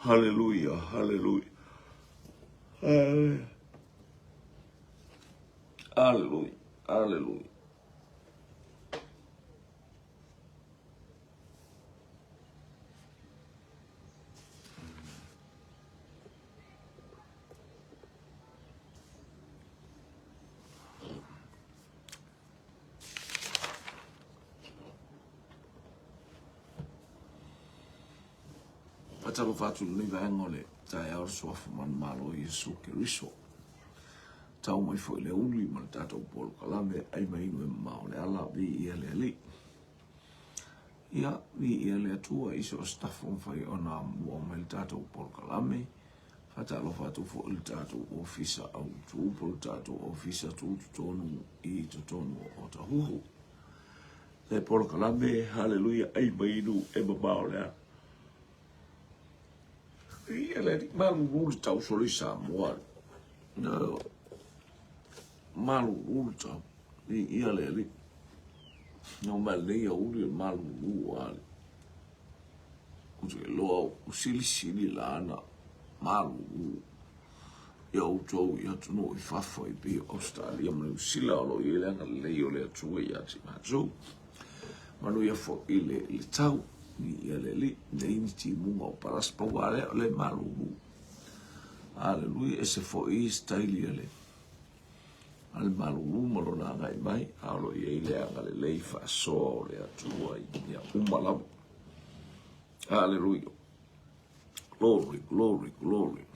Haleluia, haleluia. Haleluia, haleluia. Faatalofa atu i lenei vaega o le taeao o le suafa manumalo o Iesu Keriso. Tau mai foi le uli ma le tatou polokalame ai mai inu e mamao le ala viia le Alii. Ia, viia le Atua i so o se tafa ua mafai ona mua mai le tatou polokalame. Faatalofa atu foi i le tatou ofisa autu po o le tatou ofisa tutotonu i totonu o Otahuhu. Le polokalame, haleluia, ai mai inu e mamao le ala. Ia le alii malulu le tau solo i Samoa. No, malulu le tau. Ia le alii. No ma nei au uli o malulu ale. Ou te iloa ua silisili la ana malulu ia outou i atunuu i fafo e pei o Ausetalia ma Niu Sila o lo o i ai le agalelei o le Atua ia te matou. Manuia foi i le, le tau i le alii, nei ni timuga o palasi pau lava lea o le malulu. Aleluia, ese foi staili a le a le malulu ma lona agai mai, a o lo o i ai le agalelei faasoa o le Atua i mea uma lava. Aleluia. Glory, glory, glory.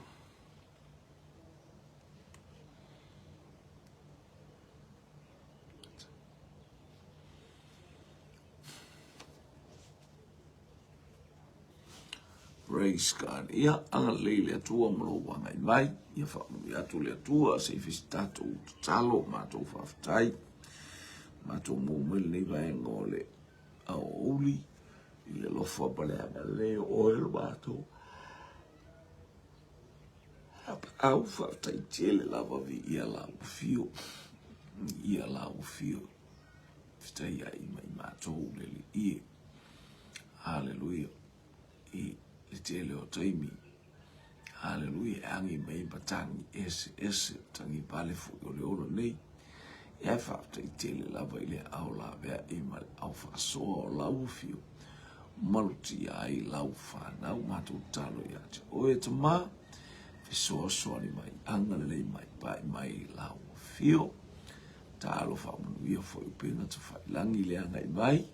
Praise God. Ia, agalelei le Atua ma lou agai mai. Ia faamanuia atu le Atua se i fai se tatou tatalo, matou faafetai. Matou maua mai lenei vaega o le aoauli i le alofa ma le agalelei o oe lo matou. Au faafetai tele lava viia lau afio. Viia lau afio. Fetai ai mai matou le Alii e. Haleluia. I le tele o taimi. Haleluia. E agi mai ma tagi ese ese, tagi vale foi o le ola nei. Ia e faafetai tele lava i le ao laveai ma le ao faasoa o lau afio. Malutia ai lau fanau matou tatalo ia te oe e Tama, fesoasoani mai, agalelei mai, pai mai lau afio. Talofa manuia foi upega tafailangi le agai mai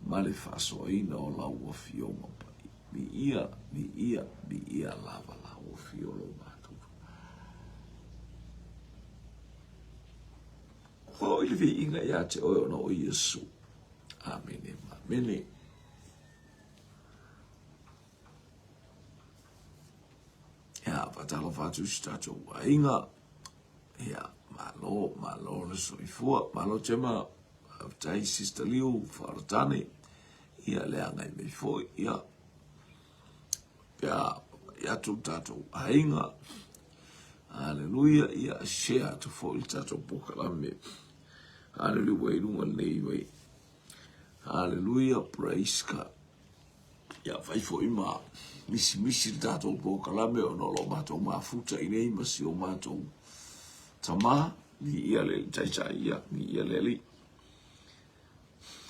ma le faasoaina o lau afioga paia. Viia, viia, viia lava lau afio lo matou. O i le viiga ia te oe ona o Iesu. Amene ma amene. Ia, faatalofa atu i si tatou aiga. Ia, malo, malo le soifua. Malo Tema, faafetai Sister Liu, Faalatane. Ia, le agai mai foi. Ia, pea i atu le tatou aiga. Haleluia, ia, share atu foi le tatou polokalame. Haleluia, ua i luga nei vai. Haleluia, praise God. Ia fai foi ma misimisi le tatou polokalame ona o lo o matou mafuta i nei ma si o matou tama. Viia le Taitai, ia, viia le Alii.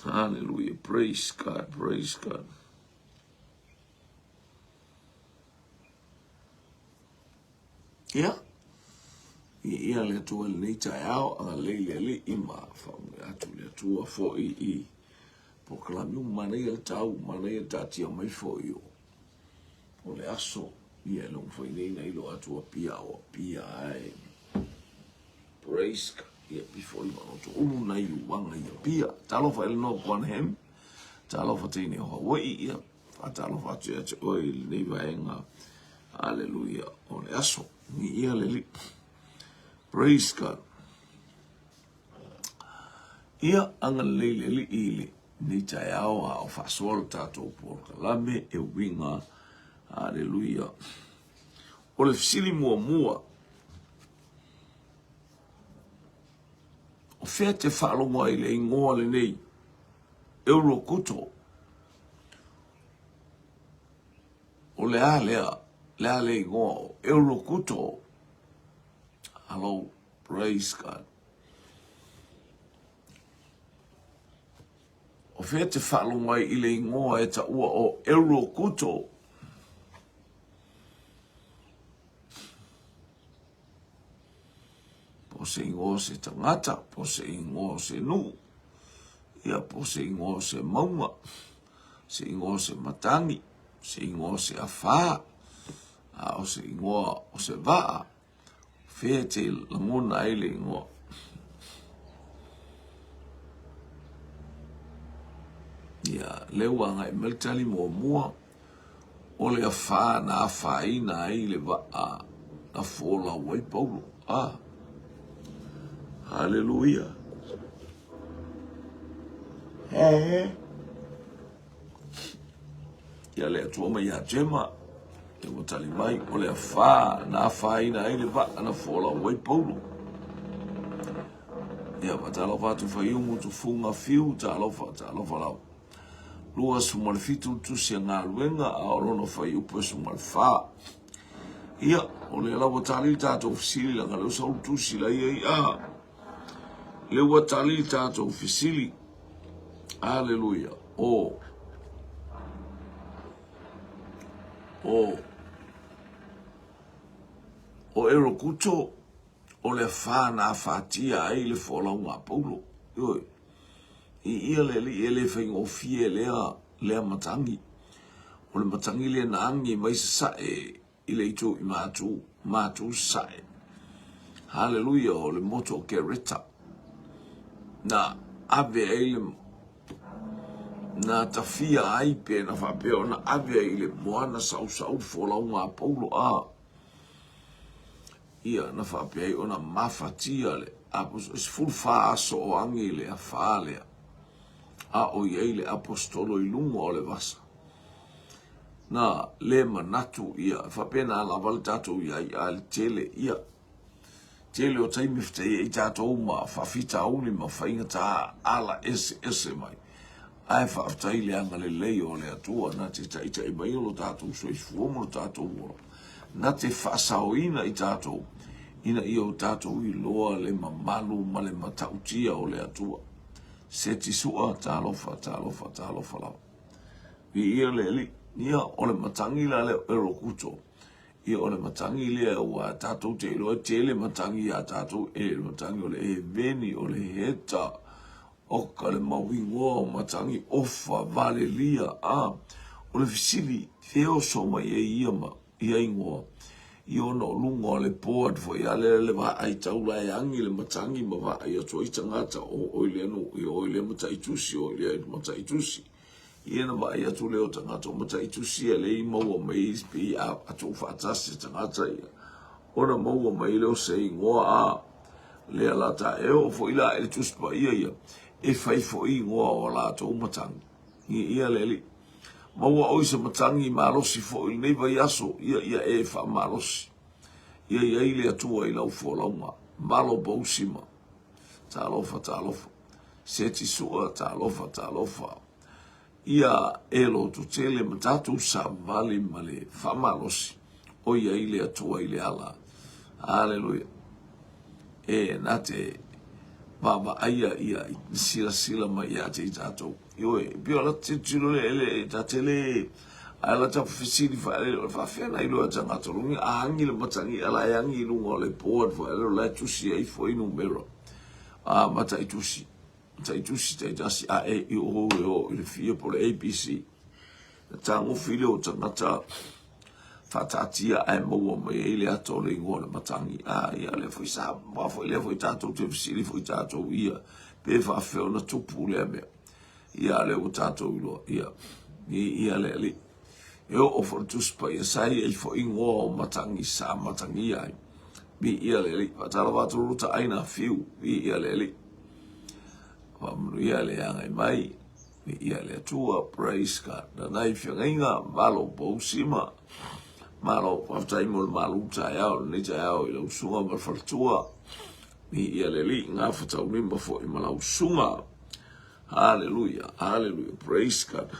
Hallelujah, praise God, praise God. Ia, viia le Atua i lenei taeao, agalelei le Alii ma faamanuia atu le Atua foi i polokalame uma, manaia le tau, manaia le taatia mai foi o, o le aso, ia e logo foi nei na iloa atu Apia o Apia ae. Praise God. Ia before i maloto ulu na i uanga i Apia. Talofa Eleanor Bonham, talofa teine o Hawaii, ia Faatalofa atu ia te oe i lenei vaega. Aleluia o le aso. Viia le Alii. Praise God. Ia, agalelei le Alii i lenei taeao a o faasoa le tatou polokalame e uiga. Aleluia. O le fesili muamua, o fea te faalogo ai le ingoa lenei, Eurokuto? O le a lea? Le a le igoa o Eurokuto. Hello, praise God. O fea te faalogo ai i le igoa e taua o Eurokuto? Po se igoa o se tagata, po se igoa o se nuu, ia po se igoa o se mauga, se igoa o se matagi, se igoa o se afā, a o se igoa o se vaa, fea te lagona ai le igoa. Ia, lea ua agai mai le tali muamua, o le afā na afaina ai le vaa na folau ai Paulo. Ah, haleluia. Ia le Atua mai ia Jema, e ua tali mai, o le afā na afaina ai le vaa na folau ai Paulo. Ia, faatalofa atu Faiumu Tufuga Fiu, talofa, talofa lava. 27 le tusi a galuega a o lona fuaiupu e 14. Ia, o lea la ua tali le tatou fesili leaga lea ua sau le tusi la ia i a. Lea ua tali le tatou fesili. Aleluia. O. O. O Erokuto, o le afā na afatia ai le folauga a Paulo. Ioe. I ia le alii e le faigofie lea, lea matagi. O le matagi lea na agi mai sasae i le itu i Matu, Matu sasae. Haleluia, o le motu o Kereta. Na ave ai le na tafia ai pe na faapea ona ave ai i le moana sausau folauga a Paulo a Ia, na faapea ai ona mafatia le aposto, e 14 aso o agi le afā lea, a o i ai le aposetolo i luga o le vasa. Na le manatu ia, e faapena lava le tatou i ai, a le tele ia, tele o taimi fetai ai tatou ma faafitauli ma faigata ala eseese mai. Ae faafetai i le agalelei o le Atua na te taitai mai lo tatou soifua ma lo tatou ola, na te faasaoina i tatou, ina ia o tatou iloa le mamalu ma le matautia o le Atua. Seti sua, talofa, talofa, talofa lava. Viia le Alii. Ia, o le matagi la lea o Erokuto. Ia, o le matagi lea ua tatou te iloa e tele matagi iā tatou, e le matagi o le Eveni, o le Heta, Oka le mau igoa o matagi ofa valelia a o le fesili e oso mai ai ia ma ia igoa i ona o luga o le board foi a lea le vaai tau la e agi le matagi ma vaai atu ai tagata o oi lea no i oi lea matai tusi o lea matai tusi ia na vaai atu lea o tagata o matai tusi ia le i maua mai pe a atu faatasi tagata ia ona maua mai lea o se igoa a lea la ta e oo foi la i le Tusi Paia ia, e fai foi igoa o latou matagi. Ia, ia le Alii. Maua oi se matagi malosi foi i lenei vaiaso, ia, ia e faamalosi. Ia i ai le Atua i lau folauga. Malo Bousima. Talofa, talofa. Seti Sua, talofa, talofa. Ia e lototele ma tatou savali ma le faamalosi o i ai le Atua i le ala. Aleluia. E na te vaavaaia ia i silasila mai ia te i tatou. Ioe, e pei o la tilotilo le ele ta te le ae la ta fesili faale o le faafea na iloa tagata lungi a angi le matangi ala e angi i luga o le board faale o la e tusi ai foi numera a mataitusi. Taitusi taitasi a e i o e o i le fia po le ABC. Na tagofi lea o tagata faataatia ae maua mai ai le ata o le igoa o le matagi. A ia lea foi sa ma foi lea foi tatou te fesili foi tatou ia pe faafefea ona tupu lea mea. Ia lea ua tatou iloa ia i ia le alii. E oo foi le Tusi Paia sa i ai foi igoa o matagi sa matagia ai. Viia le Alii. Faatalofa atu Ruta Aina Fiu. Viia le Alii. Faamanuia le agai mai. Viia le Atua. Praise God. Nanai feagaiga, malo pousima. Malo, faafetai mo le malu taeao, lenei taeao i lau usuga ma le faletua. Viia le Alii, gafataulima foi ma lau usuga. Hallelujah, hallelujah, praise God.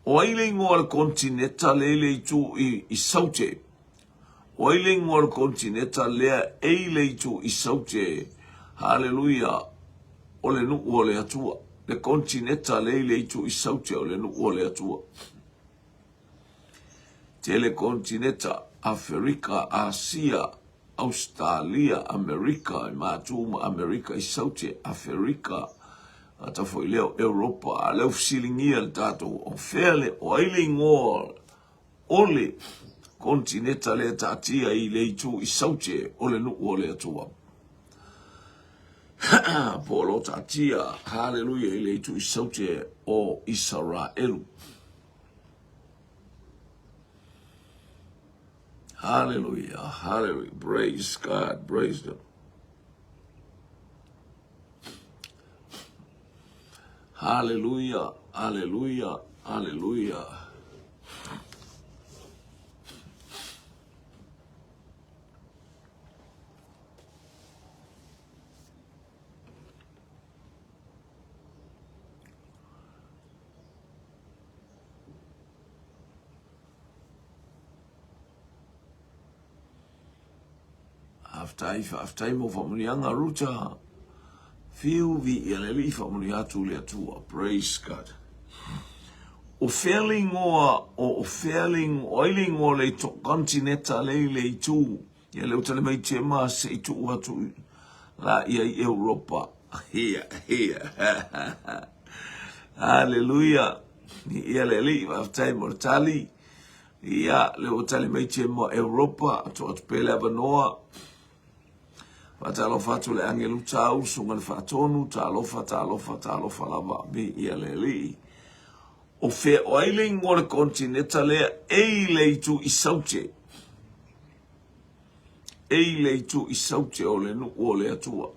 O ai le igoa o le konetineta lea i le itu i, i Saute? O ai le igoa o le konetineta lea e i le itu i Saute? Haleluia! O le nuu o le Atua. Le konetineta lea i le itu i Saute o le nuu o le Atua. Tele konetineta, Aferika, Asia, Ausetalia, Amerika, i Matu ma Amerika i Saute, Aferika, ata foi lea o Europa, a lea ua fesiligia le tatou, o fea le, o ai le igoa o le konetineta lea e taatia i le itu i Saute o le nuu o le Atua. Po o lo taatia, haleluia, i le itu i Saute o Isaraelu. Hallelujah, hallelujah. Praise God, praise God. Hallelujah, hallelujah, hallelujah. Faafetai, faafetai mo faamanuiaga Ruta. Fiu viia le Alii, faamanuia atu le Atua. Praise God. O fea le igoa, o fea le igoa, o ai le igoa o le kontineta le i le itu, ia le utale mai Jema se i tuu atu la ia i Europa. Ia, ia. Hallelujah. Ia le Alii, faafetai mo le tali. Ia, le ua tali mai Jema Europa, atu atu pea le avanoa. Faatalofa atu le agelu tau, susuga le faatonu, talofa, talofa, talofa lava, viia le Alii. O fea, o ai le igoa o le kontineta lea e i le itu i Saute? E i le itu i Saute o le nuu o le Atua.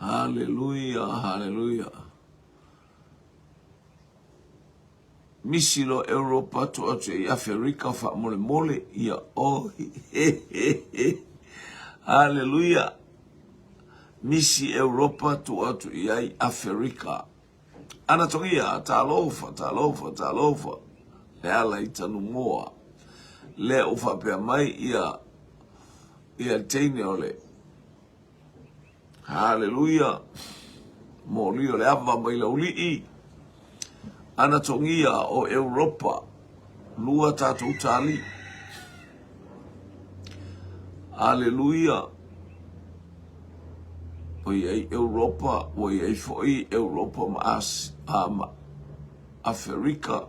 Haleluia, haleluia. Misi lo Europa atu atu i Aferika faamolemole ia oi. Haleluia. Misi Europa atu atu i ai Aferika. Anatogia, talofa, talofa, talofa, le ala i Tanumoa. Lea ua faapea mai ia, ia le teine o le, haleluia, moli o le ava mai Laulii, Anatogia o Europa, lua tatou tali. Aleluia. Ua i ai Europa, ua i ai foi Europa ma Asia, a, ma Aferika.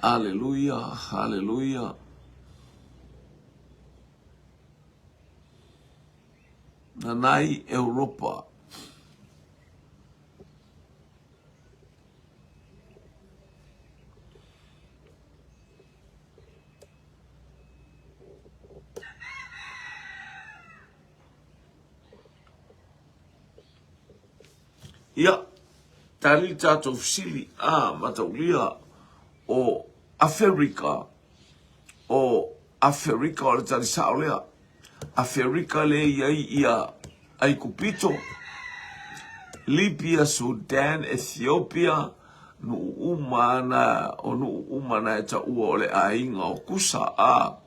Aleluia, aleluia. Nanai Europa. Ia, tali le tatou fesili a mataulia o Aferika, o Aferika o le tali sao lea. Aferika lea e i ai ia Aikupito, Libia, Sudan, Ethiopia, nuu uma na, o nuu uma na e taua o le aiga o Kusa, a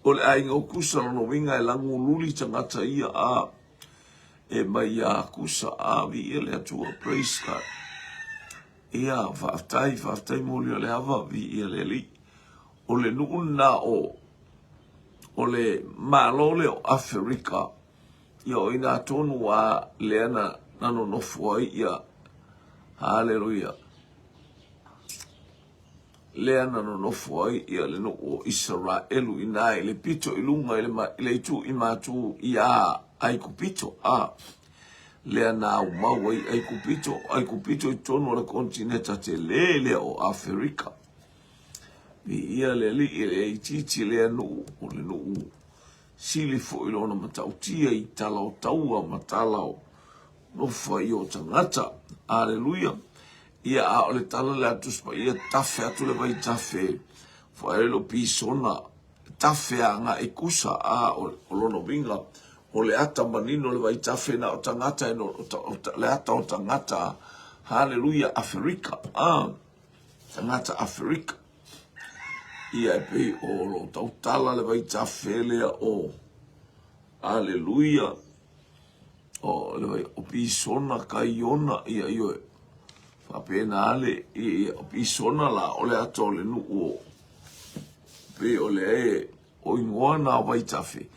o le aiga o Kusa lona uiga e lagululi tagata ia, a e mai ia Kusa, a viia le Atua, praise God. Ia, faafetai, faafetai moli o le ava, viia le Alii. O le nuu lena o o le Malo lea o Aferika, ia o i ina tonu a lea na, na nonofo ai ia, haleluia, lea na nonofo ai ia le nuu o Isaraelu i ina i le pito i luga i le, i le itu i matu iā Aikupito, a lea na aumau ai Aikupito, Aikupito i totonu o le konetineta telē lea o Aferika. Viia le Alii e le itiiti lea nuu, o le nuu sili foi lona matautia i tala o taua ma tala o nofa i o tagata. Aleluia. Ia, a o le tala lea a le Tusi Paia, tafe atu le vaitafe, faailoilo pisona, tafe agai kusa, a o lona uiga, o le ata manino le vaitafe na o tagata, e o le ata o tagata, haleluia, Aferika, a, tagata Aferika. Ia, e pei o lo tautala le vaitafe lea o, haleluia, o le vai o Pisona Kaiona ia ioe faapena le ia o Pisona la o le ata o le nuu o pei o lea e o igoa na o vaitafe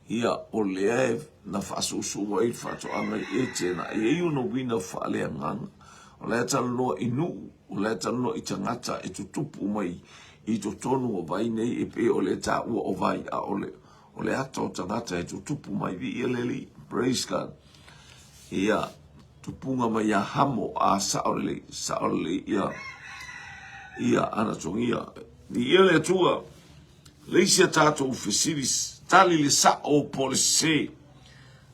ia o lea e na faasusu ai faatoaga i Etena e i ai ona uiga faaleagaga o la e talanoa i nuu o la e talanoa i tagata e tutupu mai i totonu o vai nei e pei o le taua o vai a o le O le ata o tagata e tutupu mai viia le Alii. Praise God. Ia, tupuga mai ia Hamo, a sao lelei, sao lelei, ia, ia anatongia. Viia le Atua, le isi a tatou fesili, tali le sao po o le sese,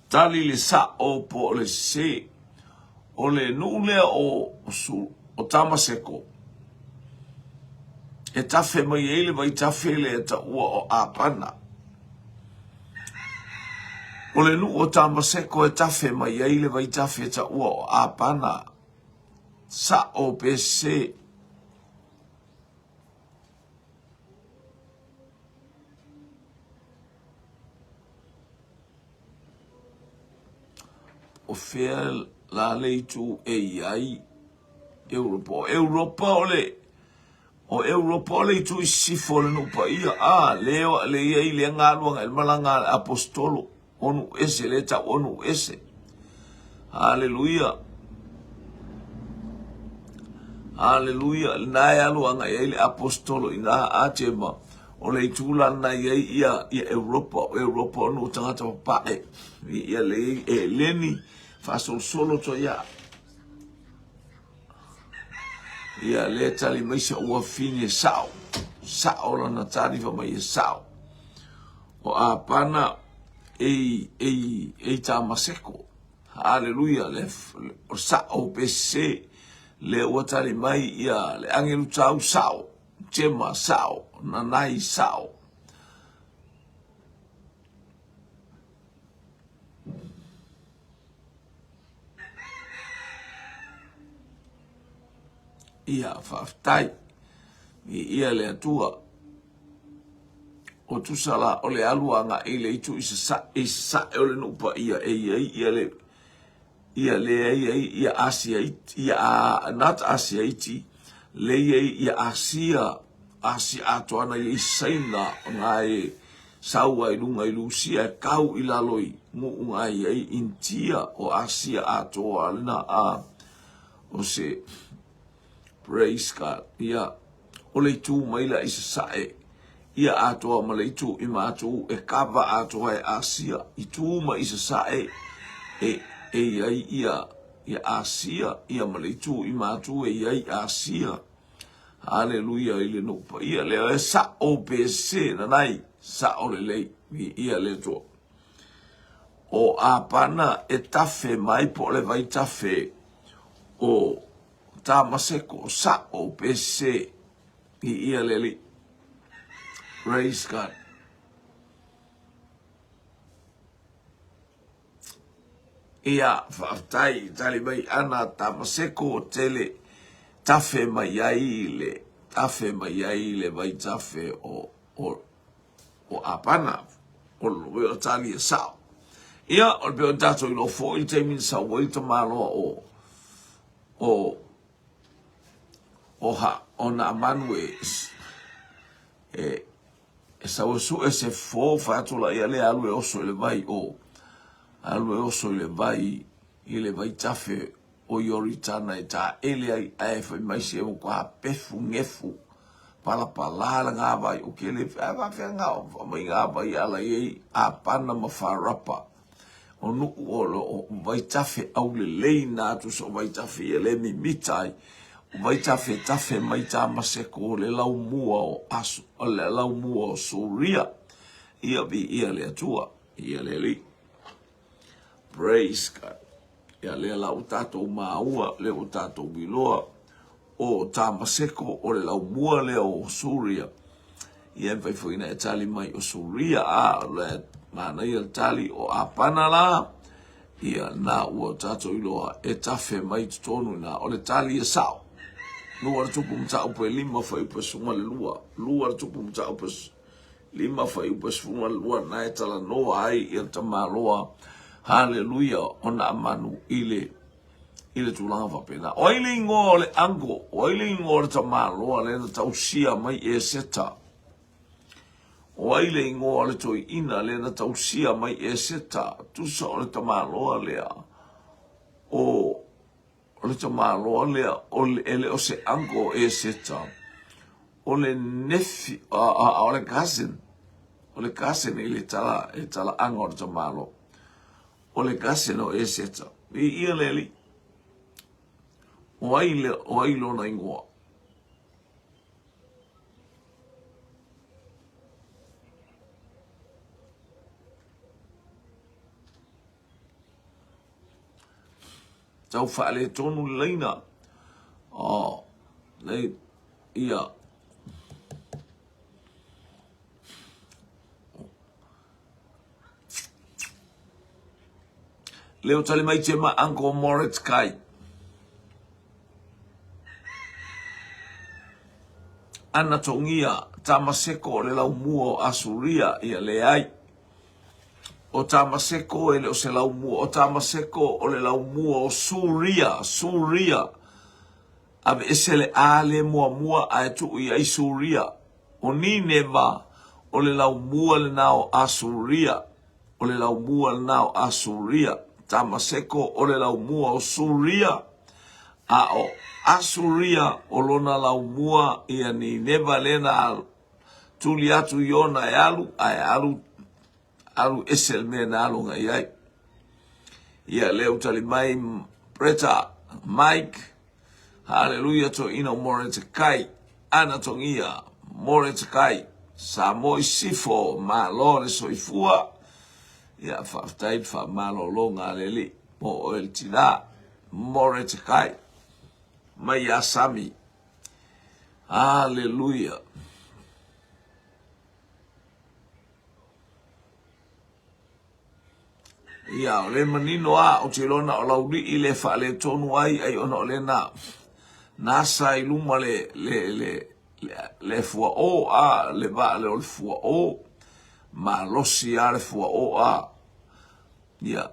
tali le sao po o le sese. O le nuu lea o, o Tamaseko, e tafe mai ai le vaitafe lea e taua o Apana. O le nuu o Tamaseko e tafe mai ai le vaitafe e taua o Apana. Sa'o pe sese. O fea la le itu e i ai Europa? O Europa o le o Europa o le itu i sisifo o le nuu paia. A, le o le i ai lea galuega i le malaga a le aposetolo. O nuu ese, le tau o nuu ese. Haleluia. Haleluia. Lena e alu agai ai le aposetolo i na a tema. O le itu la lena i ai ia, ia Europa. O Europa o nuu tagata papae. Ia le i e leni, faasolosolo toa ia. Ia le tali mai sa ua fine sao. Sao lana tali fa mai e sao. O Apana ei, ei, ei Tamaseko. Haleluia, le, o sao pe se, le ua tali mai ia le angelu tau sao, tema sao, nanai sao. Ia, faafetai. Viia le Atua. O tusa la o le alu agai i le itu i sasae, i sasae o le nuu paia e i ai ia le ia le i ai ia Asia iti, ia not Asia iti, le i ai ia Asia, Asia atoa na i ai Saina nga e sau ai lunga i Lusia e kau i lalo i nguu nga i ai Intia o Asia atoa lena a o se Praise God. Ia, o le itu mai la i sasae, ia atoa ma le itu i matou e kava atoa e Asia, itu mai i sasae e, e i ai ia, ia Asia, ia ma le itu i matou e i ai Asia. Haleluia i le nuu paia lea e sa'o pe sese nanai, sa'o lelei, viia le Atua. O Apana e tafe mai po o le vaitafe o Tamaseko, sa'o pe sese, viia le Alii. Praise God. Ia, faafetai, tali mai ana Tamaseko tele tafe mai ai le tafe mai ai le vaitafe o o o Apana, o o tali e sao. Ia, o le pei ona tatou iloa foi le taimi na sau ai le tamaloa o o o ha o Naamanu e e e sau e sue se fofo fai atu la ia le alu e oso i le vai o alu e oso i le vai i le vaitafe o Ioritana e taele ai ae fai mai se matua pefu gefu. Palapala le gāvai o ke le ae faafefea gā mai gāvai ala i ai Apana ma Farapa. O nuʻu o lo o Vaitafe aulelei nā tusa o Vaitafe ia le mimita ai. O Vaitafe tafe mai Tamaseko o le laumua o Aso, o le laumua o Suria. Ia viia le Atua, ia le Alii. Praise God. Ia lea la ua tatou maua, lea ua tatou iloa o Tamaseko o le laumua lea o Suria. Ia e mafai foi ona e tali mai o Suria, a o le manaia le tali o Apana la, ia na ua tatou iloa e tafe mai totonu ina o le tali e sao. Lua le tupu mataupu e 5 fuaiupu e 12. Lua le tupu mataupu e 5 fuaiupu e 12 na e talanoa ai ia le tamaloa. Haleluia o Naamanu i le i le tulaga faapena. O ai le ingoa o le uncle? O ai le ingoa o le tamaloa lea na tausia mai e Seta? O ai le ingoa o le toeaina lea na tausia mai e Seta? Tusa o le tamaloa lea o o le tamaloa lea o le, e le o se uncle o Eseta, o le nephew, o le cousin, o le cousin i le tala, i le talaaga o le tamaloa. O le cousin o Eseta. I ia le alii. O ai, le, o ai lona ingoa? Tau faaletonu le laina. Oh, nei, ia. Leo tali mai te ma Uncle Moritz Kai. Ana tongia, Tamaseko o le laumua o Asuria, ia leai. O Tamaseko e le o se laumua, o Tamaseko o le laumua o Suria, Suria. Aveese le A le muamua ae tuu i ai Suria. O Nineva, o le laumua lena o Asuria, o le laumua lena o Asuria. Tamaseko o le laumua o Suria, a o Asuria o lona laumua ia Nineva lena tuli atu i ona e alu, ae alu, alu ese le mea na alu agai ai. Ia lea ua tali mai Bretta, Mike, haleluia toeaina o Moretekai, Ana Togia, Moretekai, Samoa i Sifo, malo le soifua. Ia faafetai le faamalologa a le Alii mo oe le tina, Moretekai, mai ia Sami. Aleluia. Ia, o le manino a, o te iloa na o Laulii le faaletonu ai, ai ona o le na, na asa i luma le, le, le, le, le fuaʻō a, le vaa lea o le fuaʻō, malosi a le fuaʻō a, ia,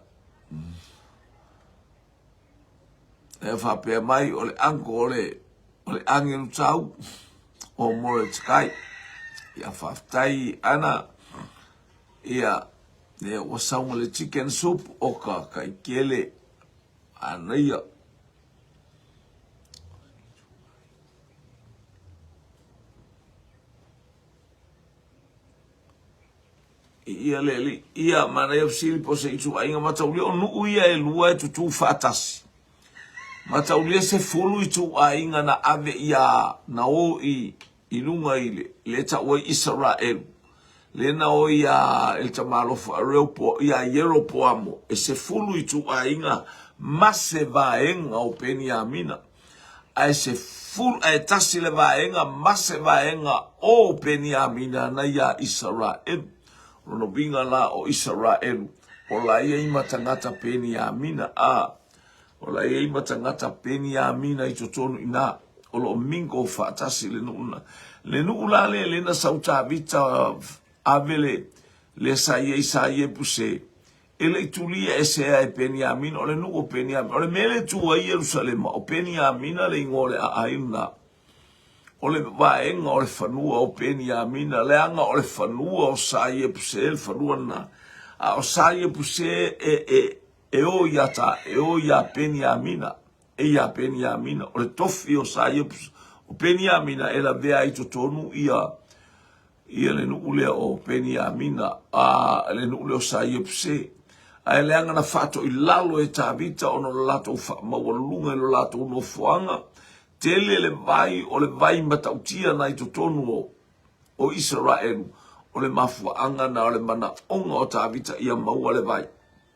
E faapea mai o le uncle o le, o le agelu tau o Mordecai. Ia faafetai Ana, ia, ia ua sau ma le chicken soup o ka kaikele anaia. Ia le alii, ia manaia fesili po o se ituaiga mataulia o nuu ia e lua e tutū faatasi. Mataulia 10 ituaiga na ave ia na o i i luga i le le tau ai Isaraelu. Le na o ia e le tamalofa a Reopo ia Ieropoamo e 10 ituaiga ma se vaega o Peniamina. Ae 10 ae tasi le vaega ma se vaega o Peniamina na iā Isaraelu. O lona uiga la o Isaraelu, o la ia i ma tagata Peniamina, a o la ia i ma tagata Peniamina i totonu i ina, o lo o mingle faatasi le nuu na. Le nuu la lea lea na sau Tavita ave le le sa i ai sa Iepuse, E le i tulia ese ai Peniamina, o le nuu o Peniamina. O le mea lea e tu ai Ierusalema, o Peniamina le igoa o le aai lena. O le vaega o le fanua o Peniamina, leaga o le fanua o Sa Iepuse le fanua lena. A o Sa Iepuse e, e, e o ia ta, e o ia Peniamina. E ia Peniamina, o le tofi o Sa Iepuse, O Peniamina e lavea ai i totonu ia ia le nuu lea o Peniamina, a le nuu lea o Saiepuse. Ae leaga na faatoilalo e Tavita ona o le latou faamaualuluga i lo latou nofoaga, tele le vai o le vai matautia na i totonu o o Isaraelu, o le mafuaaga na o le manaoga o Tavita ia maua le vai.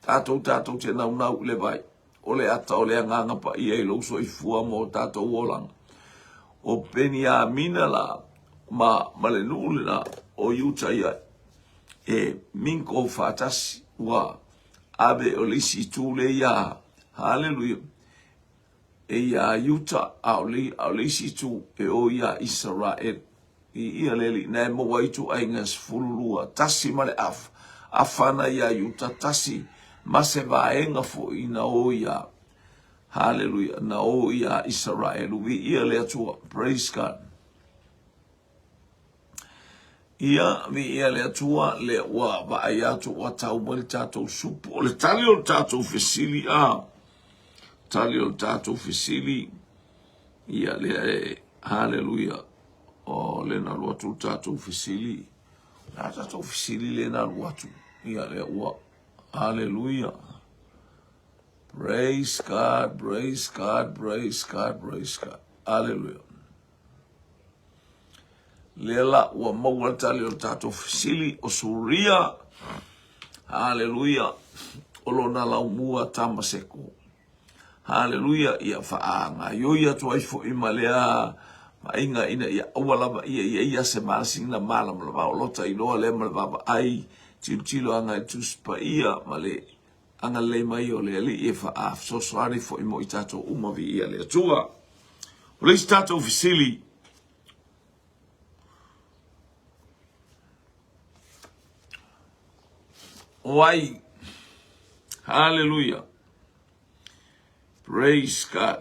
Tatou tatou te naunau i le vai. O le ata o le Agaga Paia i lou soifua ma o tatou olaga. O Peniamina la, ma, ma le nuu lena o Iuta ia, e minko faatasi, ua ave o le isi itu le ia, haleluia, e iā Iuta, a o le, a o le isi itu e o iā Isaraelu. I ia le alii, na e maua ai ituaiga e 12, tasi ma le afa, afa ana iā Iuta, tasi ma se vaega foi na o iā, haleluia, na o iā Isaraelu. Viia le Atua. Praise God. Ia, viia le Atua, lea ua vaai atu ua tau mai le tatou supu. O le tali o le tatou fesili, a, tali o le tatou fesili, ia lea e, haleluia, o le na alu atu le tatou fesili, le a tatou fesili le na alu atu, ia lea ua, haleluia. Praise God, praise God, praise God, praise God. Hallelujah. Lea la ua maua le tali o le tatou fesili o Suria. Haleluia. O lona laumua Tamaseko. Haleluia. Ia faagaioi atu ai foi ma lea vaaiga ina ia aua lava ia i ai ia se malosiga malamalama o lota iloa lea ma le vaavaai tilotilo agai i le Tusi Paia ma le agalelei mai o le Alii e faafesoasoani foi mo i tatou uma viia le Atua. O le isi tatou fesili, o ai, hallelujah, praise God.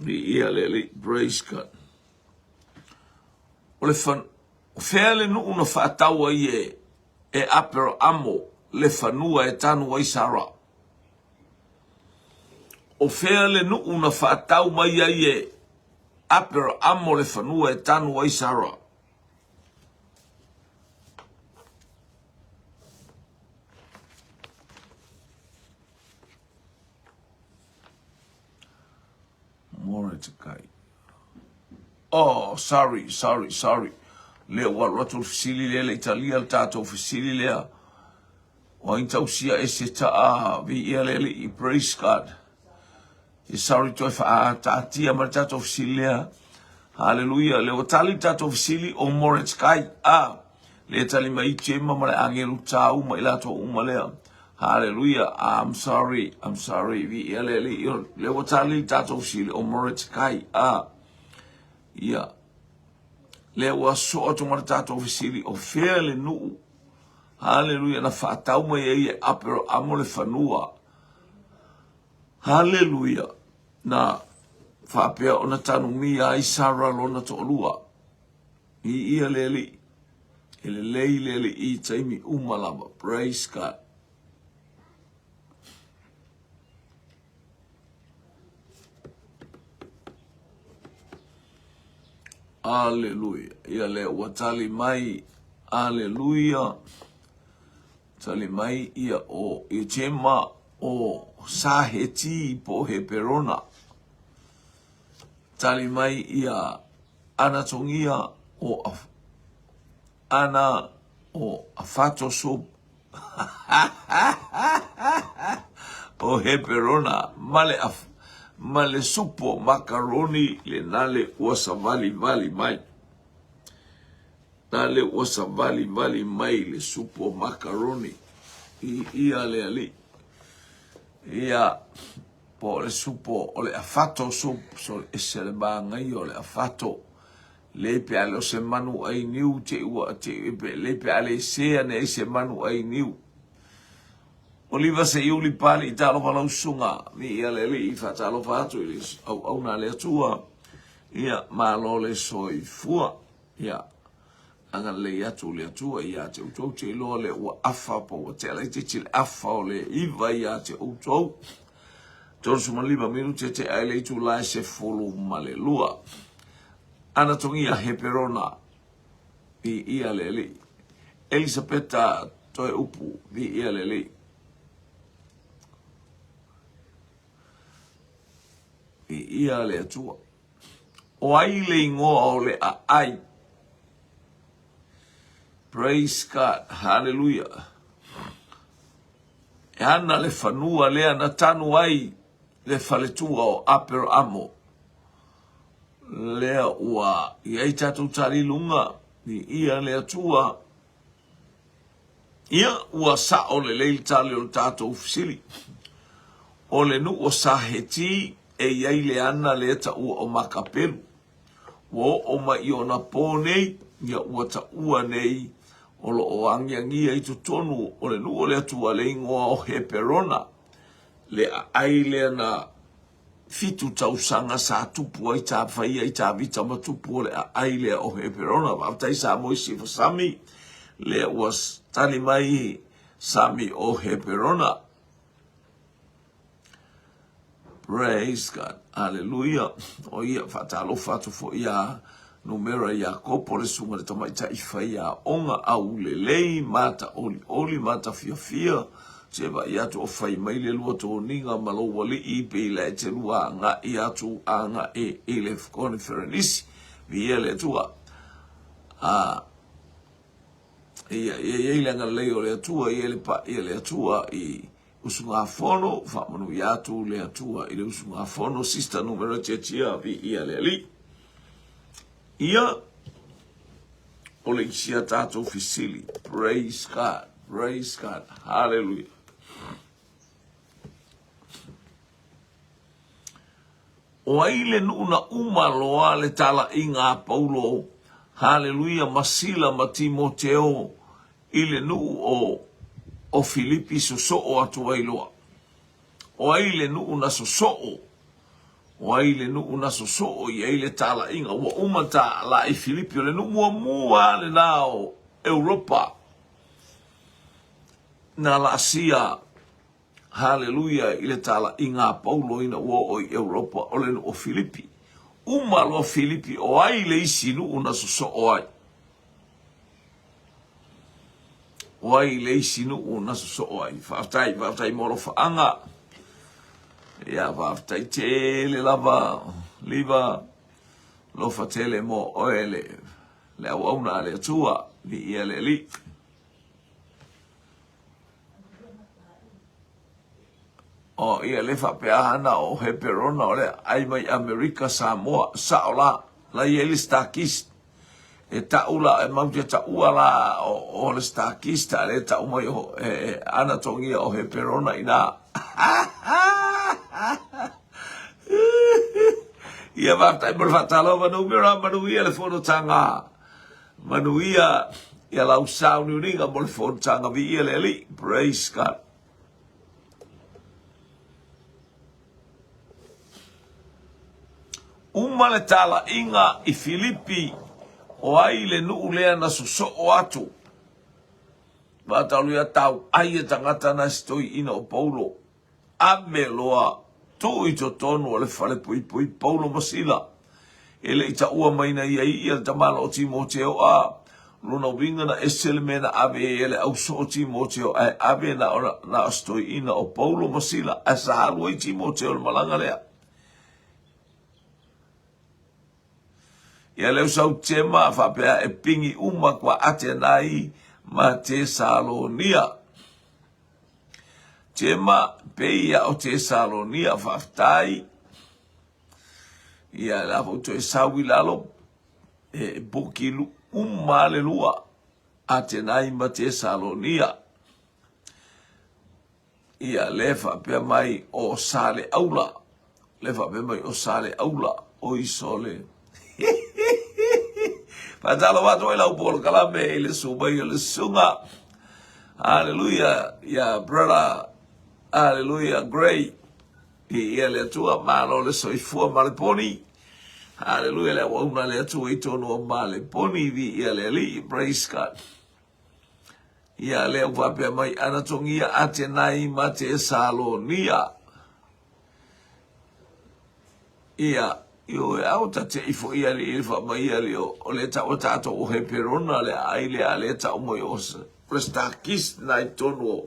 Viia le Alii, praise God. O le fan, o fea le nuu na faatau ai e, e Aperamo le fanua e tanu ai Sara? O fea le nuu na faatau mai ai e Aperamo le fanua e tanu ai Sara? Mordecai. Oh, sorry, sorry, sorry. Lea ua alu atu le fesili lea le Italia le tatou fesili lea. O ai tausia e se taa viia le alii, praise God. E sorry toe faataatia ma le tatou fesili lea. Hallelujah. Le ua tali le tatou fesili o Mordecai. Ah, le tali mai Jema ma le agelu tau ma i latou uma lea. Hallelujah. I'm sorry. I'm sorry. Viia le alii. Le ua tali le tatou fesili o Mordecai. Ah, ia. Le ua soo atu ma le tatou fesili o fea le nuu. Hallelujah. Na faatau mai ai e Aperamo le fanua. Haleluia! Na faapea ona tanumia ai Sara lona toalua. I ia le Alii. E lelei le Alii i taimi uma lava. Praise God. Aleluia. Ia lea ua tali mai. Aleluia. Tali mai ia o Ejema o Saheti po o Heperona. Tali mai ia Anatogia o Ana o Afatoso o Heperona ma le, ma le supo makaroni lena le ua savalivali mai. Na le ua savalivali mai le supo makaroni i ia le alii. Ia, po o le supo o le afato soup, so ese le māngaia o le afato. Lei pe a le o se manu ai niu te ua te pe lei pe a le se ane ai se manu ai niu. Oliva se iuli pali i talofa lau susuga, mi ia le alii faatalofa atu i le auauna a le Atua. Ia, malo le soifua. Ia. Agalelei atu le Atua ia te outou, te iloa lea ua afa po ua tea laitiiti le afa o le 9 ia te outou. 35 minute tea i le itula e 12. Anatogia Heperona, viia le Alii. Elisapeta Toeupu, viia le Alii. Viia le Atua. O ai le igoa o le aai? Praise God. Hallelujah. E ana le fanua lea na tanu ai le faletua o Aperamo. Lea ua i ai tatou taliluga, viia le Atua. Ia, ua sao lelei le tali o le tatou fesili. O le nuu o Saheti e i ai le ana lea taua o Makapelu. Ua oo mai i ona pō nei, ia ua taua nei o lo o agiagia i totonu o le nuu o le Atua le igoa o Heperona, le aai lea na 7 tausaga sa tupu ai ta fai ai Tavita ma tupu o le aai lea o Heperona. Faafetai Samoa i Sifa Sami, lea ua tali mai Sami o Heperona. Praise God. Hallelujah. O ia faatalofa atu foi ia Numera Iakopo le susuga le tamaitai faiaoga aulelei mata olioli mata fiafia se vaai atu o fai mai le lua toniga ma lou alii pei la e te lua agai atu agai i le koniferenisi. Viia le Atua. A ia ia i ai le agalelei o le Atua, ia le paia le Atua i usugafono, faamanuia atu le Atua i le usugafono, Sister Numera Tiatia, viia le Alii. Ia, o le isi a tatou fesili. Praise God, praise God, hallelujah. O ai le nuu na uma loa le talaiga a Paulo, haleluia, ma Sila ma Timoteo i le nuu o, o Filipi sosoo atu ai loa? O ai le nuu na sosoo? O ai le nuu na sosoo i ai le talaiga? Ua uma ta i Filipi, o le nuu muamua lena o Europa na laasia Haleluia i le talaiga a Paulo ina ua oo i Europa o le nuu o Filipi. Uma loa Filipi o ai le isi nuu na sosoo ai? O ai le isi nuu na sosoo ai? Faafetai, faafetai mo alofaaga. Ia, faafetai tele lava, Liva, lofa tele mo oe le, le auauna a le Atua, viia le Alii. O ia le faapea hana o Heperona o le ai mai Amerika Samoa sao la la i ai le Starkist e tau la e mau te taua la o, o le Starkist a le tau mai o e, e, ana tongia o Heperona ina Ia faafetai mo le faatalofa numera manuia le fonotaga. Manuia ia lau sauniuniga mo le fonotaga viia le Alii. Praise God. Uma le talaiga i Filipi o ai le nuu lea na sosoo atu. Faatalu ia tau ai e tagata na se toeaina o Paulo. Ave loa, tuu i totonu o le fale puipui Paulo ma Sila. E le i taua mai na ia i ia le tamaloa o Timoteo a lona uiga na ese le mea na ave ai e le auso o Timoteo ae ave na o na o se toeaina o Paulo ma Sila ae sa alu ai Timoteo i le malaga lea. Ia leu sau Tema faapea e pingi uma kua Atenai ma Tesalonia. Tema, pei ia o Tesalonia, faafetai. Ia la foi toe sau i lalo, e buki uma le lua, Atenai ma Tesalonia. Ia le faapea mai o Saleaula, le faapea mai o Saleaula, oi sole. Faatalofa atu ai lau polokalame i le susu mai o le susuga. Hallelujah, ya brother. Hallelujah, great. Viia le Atua, malo le soifua ma le poni. Haleluia le auauna a le Atua i totonu o Maleponi, viia le Alii, praise God. Ia lea ua faapea mai, Anatogia Atenai ma Tesalonia. Ia, ioe, a o ta te ifo ia li i fa mai ia li o, o le tau o tātou o Heperona le ai le a le tau mai o Prestakis na i tonu o.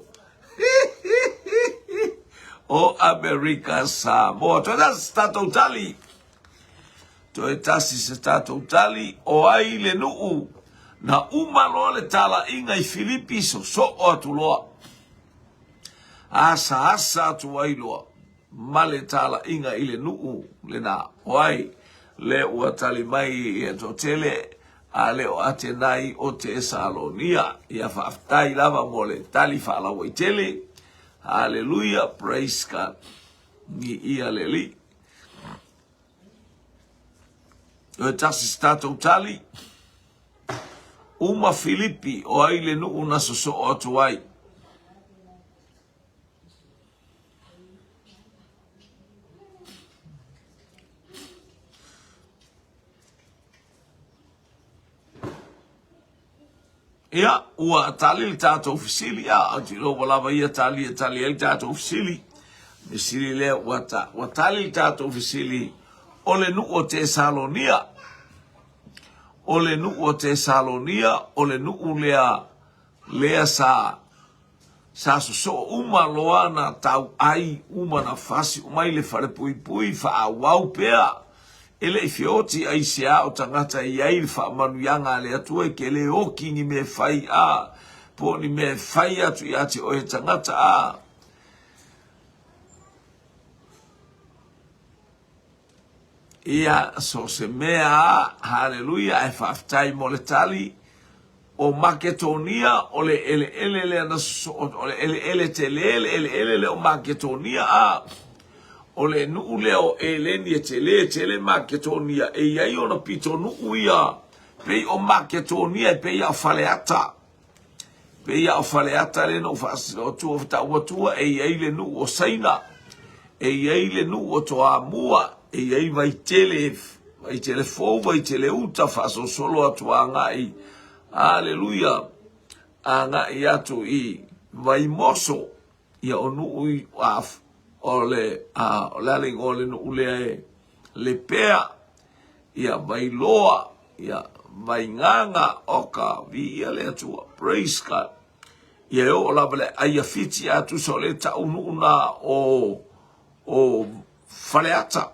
O Amerika Samoa. Toe tasi se tātou tali. Toe tasi se tātou tali. O ai le nuu. Na uma loa le talaiga i Filipi sosoo atu loa. Asaasa atu ai loa ma le talaiga i le nuu lena. O ai le ua tali mai i e toatele a le o Atenai o Tesalonia. Ia faafetai lava mo le tali faalauaitele. Haleluia, praise God. Viia le Alii. Toe tasi se tatou tali. Uma Filipi, o ai le nuu na sosoo atu ai. Ia, ua tali le tatou fesili, a, ou te iloa ua lava ia tali e tali ai le tatou fesili. Fesili lea ua, ta, ua tali le tatou fesili o le nuu o Tesalonia. O le nuu o Tesalonia, o le nuu lea, lea sa Sa sosoo uma loa na tau ai uma na fasi uma i le falepuipui faaauau pea. E le i feoti aisea o tagata e i ai le faamanuiaga a le Atua e ke le oki ni mea e fai a po o ni mea e fai atu ia te oe tagata a. Ia, so se mea a, haleluia, ae faafetai mo le tali. O Maketonia, o le eleele lea na sosoo, o le eleele tele, le eleele lea o Maketonia a. O le nuu lea o Eleni e tele tele Maketonia, e i ai ona pitonuu ia, pei o Maketonia e pei a o Faleata. Pei a o Faleata lea na ou faasino atu o tau atua e i ai le nuu o Saina, e i ai le nuu o Toamua, e i ai Vaitele, Vaitele fou, Vaitele uta, faasolosolo atu agai, aleluia, agai atu i Vaimoso, ia o nuu i, a, o le, a, o le a le igoa o le nuu lea e, Lepea, ia Vailoa, ia Vaigaga, oka, viia le Atua, praise God. Ia e oo lava le aia Fiti a tusa o le tau nuu na o, o Faleata.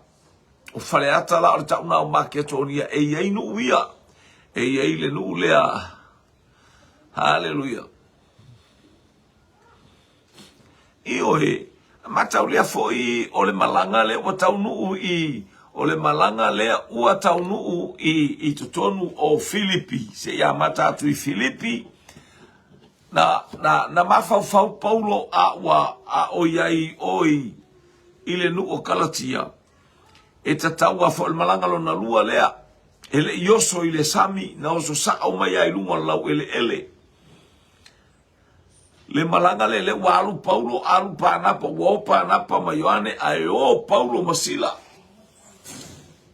O Faleata la o le tau na o Maketonia, e i ai nuu ia, e i ai le nuu lea. Haleluia. Ioe, matau lea foi o le malaga lea ua taunuu i, o le malaga lea ua taunuu i, i totonu o Filipi, se i amata atu i Filipi, na, na, na mafaufau Paulo a ua a o i ai oi i le nuu o Kalatia, e tatau a foi le malaga lona lua lea, e le i oso i le sami, na oso sao mai ai luga o le laueleele. Le malaga lea, lea ua alu Paulo, alu Panapa, ua o Panapa ma Ioane, ae o Paulo ma Sila.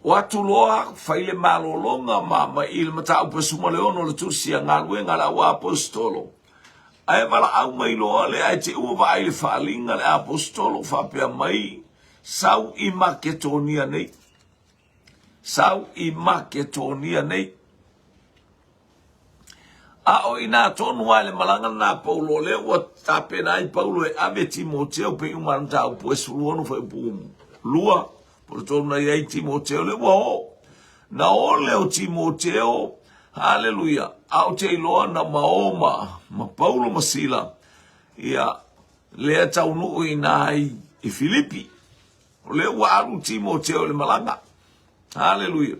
O atu loa, fai le malologa ma, ma i le mataupu e suma le ono le tusi a galuega a le au aposetolo. Ae valaau mai loa lea, ae te ua vaai le faaaliga le aposetolo, faapea mai, sau i Maketonia nei. Sau i Maketonia nei. A o inā tonu lava i le malaga lena a Paulo, o lea ua tapena ai Paulo e ave Timoteo pei uma ana mataupu e 16 fuaiupu 2, po o le tonu na i ai Timoteo, lea ua o. Na o lea o Timoteo, haleluia, a ou te iloa na ma o ma, ma Paulo ma Sila, ia, lea taunuu i ina i, i Filipi. O lea ua alu Timoteo i le malaga. Haleluia.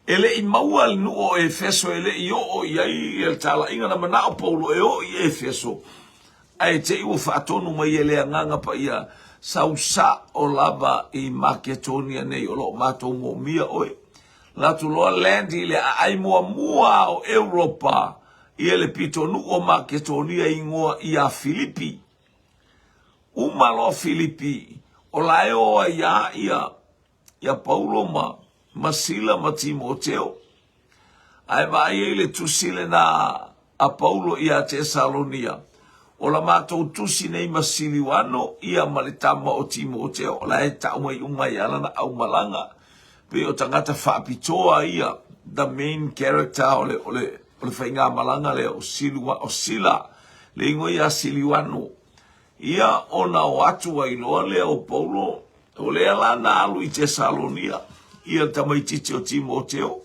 E le i maua le nuu o Efeso e le i oo i ai le talaiga na manao Paulo e oo i Efeso, ae te i ua faatonu mai e le Agaga Paia, sau sao lava i Maketonia nei o lo o matou moomia oe. Latu loa land i le aai muamua o Europa ia le pitonuu o Maketonia ingoa ia Filipi. Uma loa Filipi, o la e o ai ia ia Paulo ma. ma Sila ma Timoteo. Ae vaai ai le tusi lena a Paulo ia Tesalonia, O la matou tusi nei ma Siliuano ia ma le tama o Timoteo, o la e tau mai uma ai lava lana aumalaga, pei o tagata faapitoa ia, the main character o le, o le, o le faigamalaga lea o Silua, o Sila, le igoa ia Siliuano. Ia ona o atu ai loa lea o Paulo, o lea la na alu i Tesalonia, ia le tamaitiiti o Timoteo.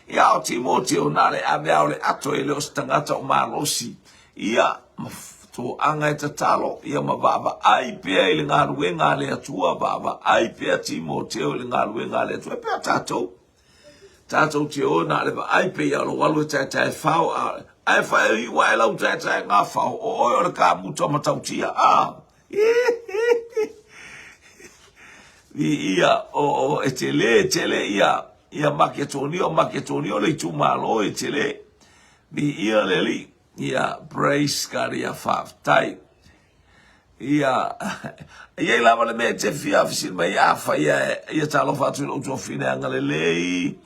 Ia o Timoteo na le ave a o le ato e le o se tagata o malosi. Ia, ma toaga e tatalo, ia ma vaavaai pea i le galuega a le Atua, vaavaai pea Timoteo i le galuega a le Atua. E pei o tatou, tatou te o na o le vaai pei a o lou alu e taetae fao, a, ae faaiu ae lau taetaega fao, o oe o le kamuta matautia, a. Viia, o, o, e tele, tele ia, ia Maketonia, o Maketonia o le itumalo e tele. Viia le Alii. Ia, praise God, ia faafetai. Ia, e i ai lava le mea e te fia fesili mai, afai e, ia talofa atu i lou tuafafine agalelei,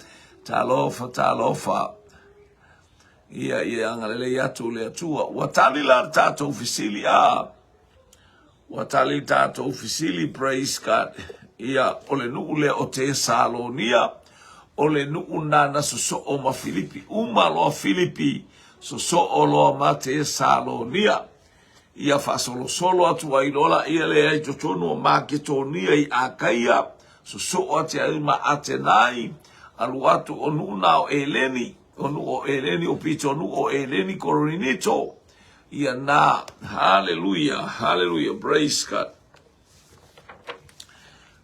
talofa, talofa. Ia, ia agalelei atu le Atua. Ua tali la le tatou fesili, a. Ua tali le tatou fesili, praise God. Ia, o le nuu lea o Tesalonia, o le nuu nana sosoo ma Filipi. Uma loa Filipi, sosoo loa ma Tesalonia. Ia faasolosolo atu ai loa laia lea i totonu o Maketonia i Akaia, sosoo atu ai ma Atenai, alu atu o nuu na o Eleni, o nuu o Eleni, o pitonuu o Eleni, Korinito, ia na, haleluia, haleluia, praise God.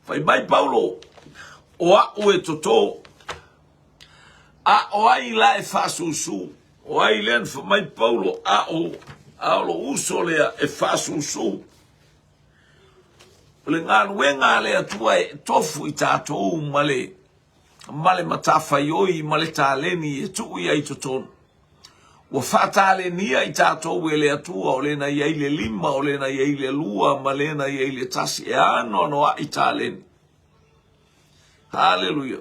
Fai mai Paulo, o a'u e totō, a o ai la e faasusu? O ai lea na fai mai Paulo, a o, a o lou uso lea e faasusu. O le galuega a le Atua e tofu i tatou ma le, ma le matafaioi ma le taleni e tuu i ai totonu. Ua faatalenia i tatou e le Atua, o lena i ai le lima, o lena i ai le lua, ma lena i ai le tasi, e anoanoai taleni. Haleluia.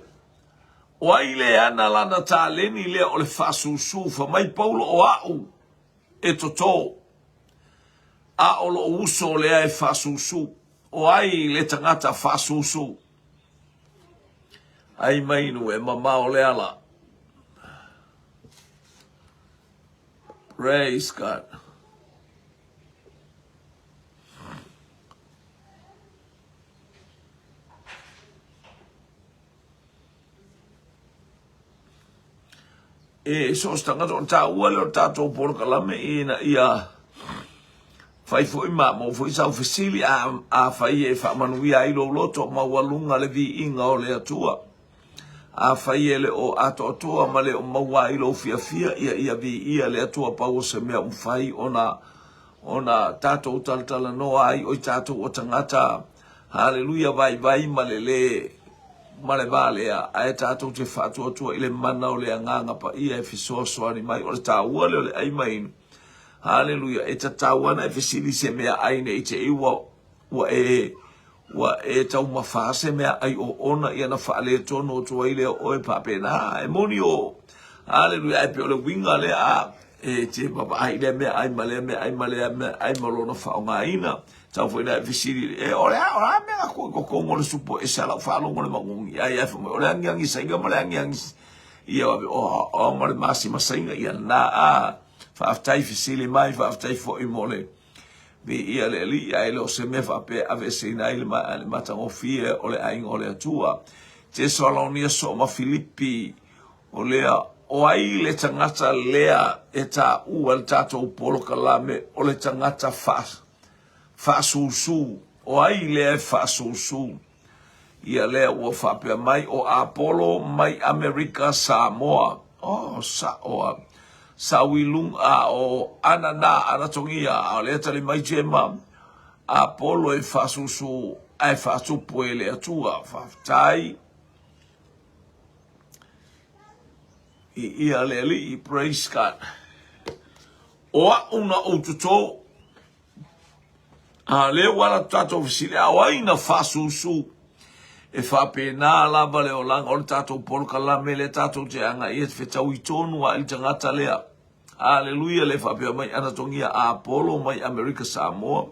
O ai le ana lana taleni lea o le faasusu, fai mai Paulo o a'u e totō, a o lo'u uso lea e faasusu. O ai le tagata faasusu? Ai mai nu e mamao le ala. Praise God. E so o se tagata ona taua lea o le tatou polokalame ina ia fai foi ma maua foi sau fesili a, afai e faamanuia ai lou loto maualuga le viiga o le Atua. Afai e le o atoatoa ma le o maua ai lou fiafia, ia ia viia le Atua pau o se mea ua mafai ona ona tatou talatalanoa ai o i tatou o tagata haleluia vaivai ma le lē ma le valea ae tatou te faatuatua i le mana o le Agaga Paia e fesoasoani mai. O le taua lea o le ai ma inu. Haleluia e tatau ana e fesili se mea ai ne i te i ua ua e ua e taumafa se mea ai oona ia na faaletonu atu ai lea o oe faapena. E moni o haleluia ae pei o le uiga lea a e te vaavaai i lea mea ai ma lea mea ai ma lea mea ai ma lona faaaogaina. Tau foi na e fesili e o le a o le a mea na koe totonu o le supo e se lau faalogo le magogi ai ai fai mai o le agiagi saina ma le agiagi ia o o ma le masima saina ia na a faafetai fesili mai faafetai foi mo le Viia le Alii, ae le o se mea faapea e aveeseina ai le, le matagofie o le aiga o le Atua. Tesalonia soo ma Filipi, o lea, o ai le tagata lea e taua le tatou polokalame o le tagata fa, faasusu, o ai lea e faasusu? Ia lea ua faapea mai o Apolo mai Amerika Samoa. Oh, sa'o a. Sau i luga o Anana Anatogia, a o lea tali mai Jema, Apolo e faasusu ae faatupu e le Atua. Faafetai. I ia le Alii, praise God. O a'u na ou totō. A lea ua ala atu tatou fesili, a o ai na faasusu? E faapena lava le olaga o le tatou polokalame lea tatou te agai e fetaui tonu a i le tagata lea. Aleluia le faapea mai ana togia Apolo mai Amerika Samoa.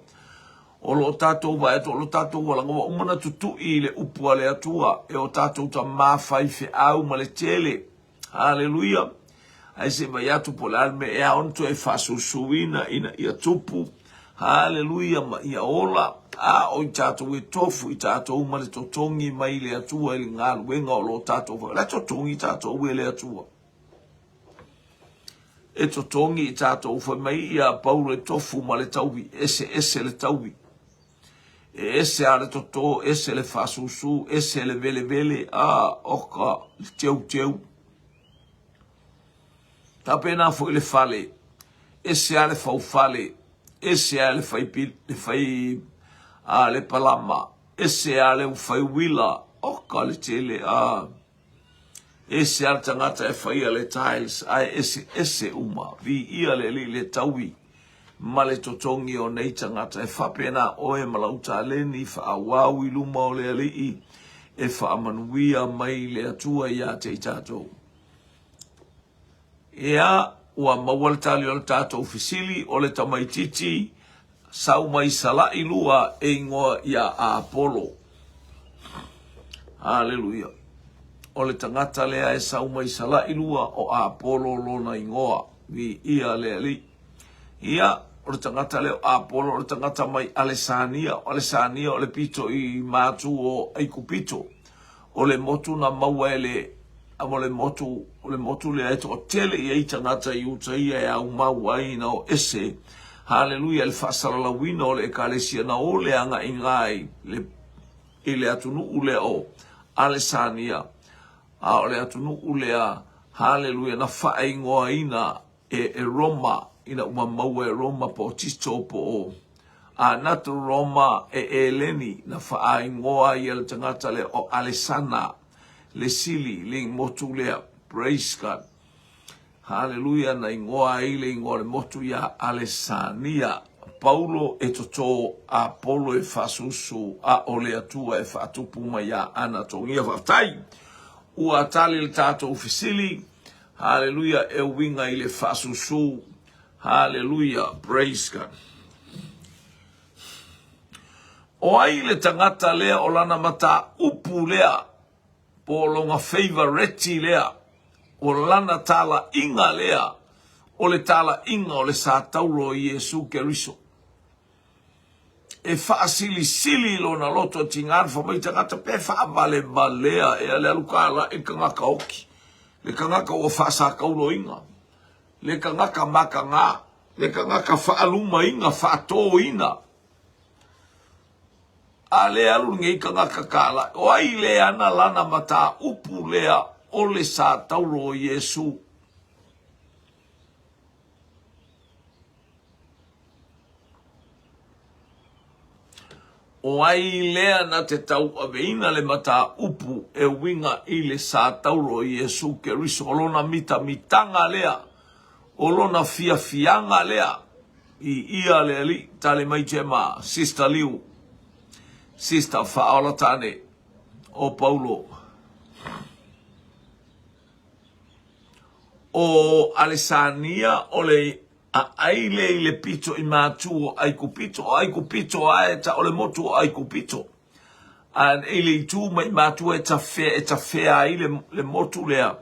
O lo o tatou vaai atu, o lo o tatou olaga ua uma ona tutui i le upu a le Atua e o tatou tamā faifeau ma le tele. Haleluia! Ae se i vai atu po o le a le mea e ao ona toe faasusuina ina ia tupu. Haleluia ma ia ola. A o i tatou e tofu i tatou ma le totogi mai le Atua i le galuega o lo o tatou fai. O le a totogi tatou e le Atua? E totogi i tatou fai mai ia Paulo e tofu ma le tauvi, eseese le tauvi. E ese a le toto, ese le faasusu, ese le velevele, a, oka, le teuteu. Faapena foi le fale, ese a le faufale, ese a le fai, le fai a le palama, ese a le fai uila, oka le tele, a. Ese a le tagata e faia le tiles, ae ese ese uma, viia le Alii le taui ma le totogi o nei tagata. E faapena oe ma lau taleni faaauau i luma o le Alii e faamanuia mai le Atua ia te i tatou. Ea, ua maua le tali o le tatou fesili, o le tamaititi sau mai Salailua e igoa ia Apolo. Haleluia. O le tagata lea e sau mai Salailua o Apolo lona igoa. Viia le Alii. Ia, o le tagata lea o Apolo o le tagata mai Alesania. O Alesania o le pito i matu o Aikupito. O le motu na maua e le o le motu o le motu lea e toatele i ai tagata i uta ia e aumau ai na o ese. Haleluia, le faasalalauina o le ekalesia na o le agaiga ai le, i le atunuu lea o Alesania. A o le atunuu lea, haleluia, na faaigoaina e, e Roma, ina ua maua e Roma po o Tito po o a na to Roma e Eleni na faaingoa ia le tagata lea o Alesana le sili le motu lea. Praise God. Hallelujah, na ingoa ai le ingoa o le motu ia Alesania. Paulo e toto, Apolo e faasusu, a o le Atua e faatupu mai ia ana togia. Faafetai! Ua tali le tatou fesili. Hallelujah, e uiga i le faasusu. Hallelujah, praise God. O ai le tagata lea o lana mataupu lea, po o lona feivareti lea, o lana talaiga lea, o le talaiga o le satauro o Iesu Keriso. E faasilisili lona loto e tiga fai mai tagata pe faavalevalea ea le alu kalai le tagata oki, le tagata ua faasakauloina, le tagata mataga, le tagata faalumaina, faatoina. A le alu lenei tagata kalai, o ai le ana lana mataupu lea o le satauro o Iesu? O ai lea na te tauaveina le mataupu e uiga i le satauro o Iesu Keriso, o lona mitamitaga lea, o lona fiafiaga lea, i ia le Alii, tali mai Gemma, Sister Liu, Sister Faaolatane, o Paulo. O Alesania o le aai le i le pito i matu o Aikupito, o Aikupito ae ta o le motu o Aikupito. A i le itu mai matu e tafea, e tafea ai le, le motu lea,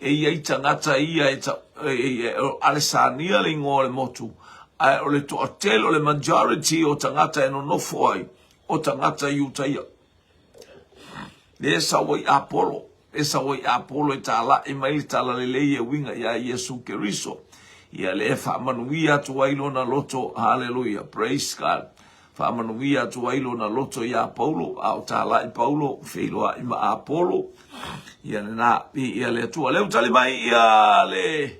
e i ai tagata ia e, ta, e, e, e, o Alesania le ingoa o le motu, ae o le toatele o le majority o tagata e nonofo ai, o tagata Iutaia. Lea sau ai Apolo, e sau ai Apolo e tālaʻi mai le talalelei e uiga iā Iesu Keriso. Ia lea e faamanuia atu ai lona loto, haleluia, praise God. Faamanuia atu ai lona loto iā Paulo, a o tālaʻi Paulo, feiloaʻi ma Apolo. Ia lena, ia le Atua. Lea ua tali mai ia le,